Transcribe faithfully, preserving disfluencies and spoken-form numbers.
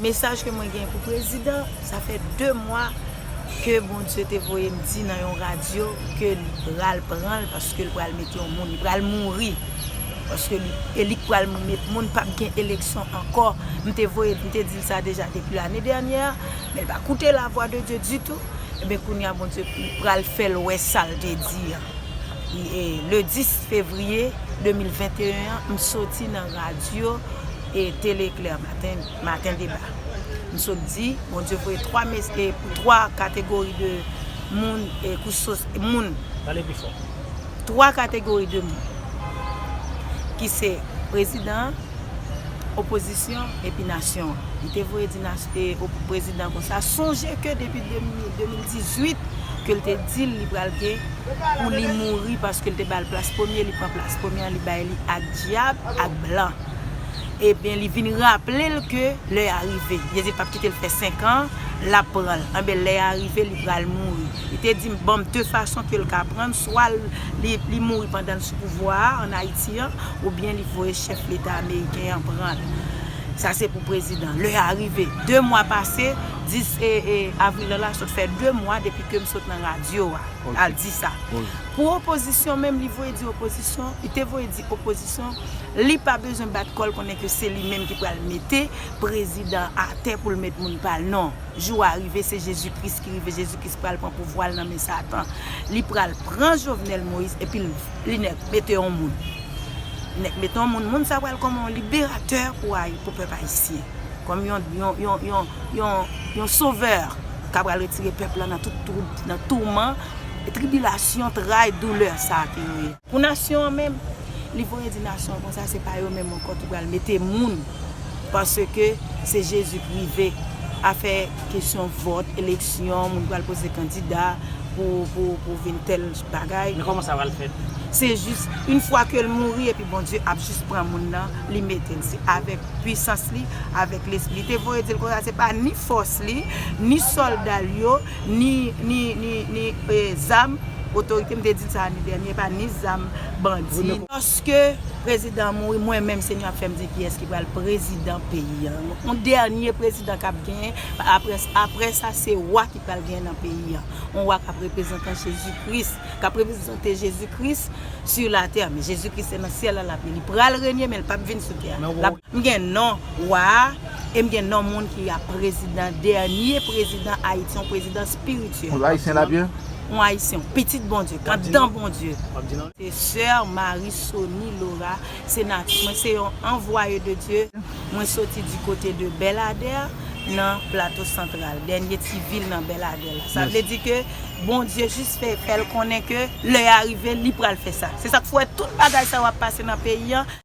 Mesaj ke mwen gen pou prezidan, sa fè de mwa ke Bondye te voye m di nan yon radyo ke li pral pran l paske l pral mete yon moun, li pral mouri. Paske li, e li k pral met moun, p ap gen eleksyon ankò. M te voye, m te di l sa deja depi lane dènyè, men l pa koute lavwa de Dye ditou. Ebyen, kounye a, Bondye pral fè l wè sa l te di an. E, le dis fevriye de mil venteyen an, m soti nan radyo e Tele Eklè Maten, Maten Deba. M sot di, Bondye voye twa mes-, e, pou twa kategori de moun, e, kouch sos-, moun. Pale pi fò. Twa kategori de moun, ki se prezidan an, opozisyon epi nasyon an. Li te voye di nas-, e, op-, prezidan konsa, sonje ke depi de mil, de mil dizuit ke l te di l li pral gen pou li mouri paske l te ba l plas premye, li pran plas premye an, li bay li ak dyab, ak blan. Ebyen, li vin raple l ke lè a rive. Jezi p ap kite l fè senk an, l ap pran l. Anben, lè a rive, li pral mouri. Li te di m, ban m de fason ke l ka pran l, swa l, li, li mouri pandan l sou pouvwa a, ann Ayiti an, oubyen li voye chèf leta ameriken an pran l. Sa se pou prezidan. Lè a rive. De mwa pase, dis, e, e, avril lan la sot fè de mwa depi ke m sot nan radyo a. Ok. Al di sa. Ok. Pou opozisyon menm, li voye di opozisyon, li te voye di opozisyon, li pa bezwen bat kò l, konnen ke se li menm ki pral mete prezidan atè pou l met moun pa l. Non. Jou a rive, se Jezi Kris ki rive. Jezi Kris pral pran pouvwa l nan men Satan. Li pral pran Jovenel Moïse epi l, li nèk mete yon moun. Li nèk mete yon moun. Moun sa pral kòm yon liberatè pou Ayi-, pou pèp ayisyen. Kòm yon, yon, yon, yon, yon, yon sovè k ap pral retire pèp la nan tout twoub, nan touman, tribilasyon, tray, doulè sa ke yo ye. Pou nasyon an menm, li voye di nasyon an konsa, se pa yo menm ankò ki pral mete moun, paske se Jezi k rive. Afè kesyon vòt, eleksyon, moun pral poze kandida pou, pou, pou vin tèl bagay. Men kòman sa pral fèt? Se jis, yon fwa ke l mouri, epi Bondye ap jis pran moun nan, li mete l. Se avèk pwisans li, avèk lespri. Li te voye di l konsa, se pa ni fòs li, ni sòlda l yo, ni, ni, ni, ni, e, zam, otorite, m te di l sa ane dènye, pa ni zam bandi. Lòske prezidan an mouri, mwen menm, Senyè ap fè m di kiyès ki pral prezidan peyi a. Yon dènye prezidan k ap genyen, apre, apre sa, se wa ki pral genyen nan peyi a. Yon wa k ap reprezante Jezi Kris, k ap reprezante Jezi Kris sur la terre. Men Jezi Kris se nan syèl la l ap ye. Li pral renye, men l p ap vin sou tè a. L ap M gen non wa a, e m gen non moun ki ap prezidan, dènye prezidan Ayiti, yon prezidan espirityèl. Yon Ayisyen l ap ye? Yon Ayisyen, yon pitit Bondye, k anndan Bondye. Se sè Marie Sony Laura, se nati mwen, se yon envoyé de Dieu. Mwen soti du côté de Belladère, nan Plato Santral, dènye ti vil nan Belladère la. Sa vle di ke Bondye jis fè, fè l konnen ke lè a rive, li pral fè sa. Se sa k fè w wè tout bagay sa yo ap pase nan peyi an.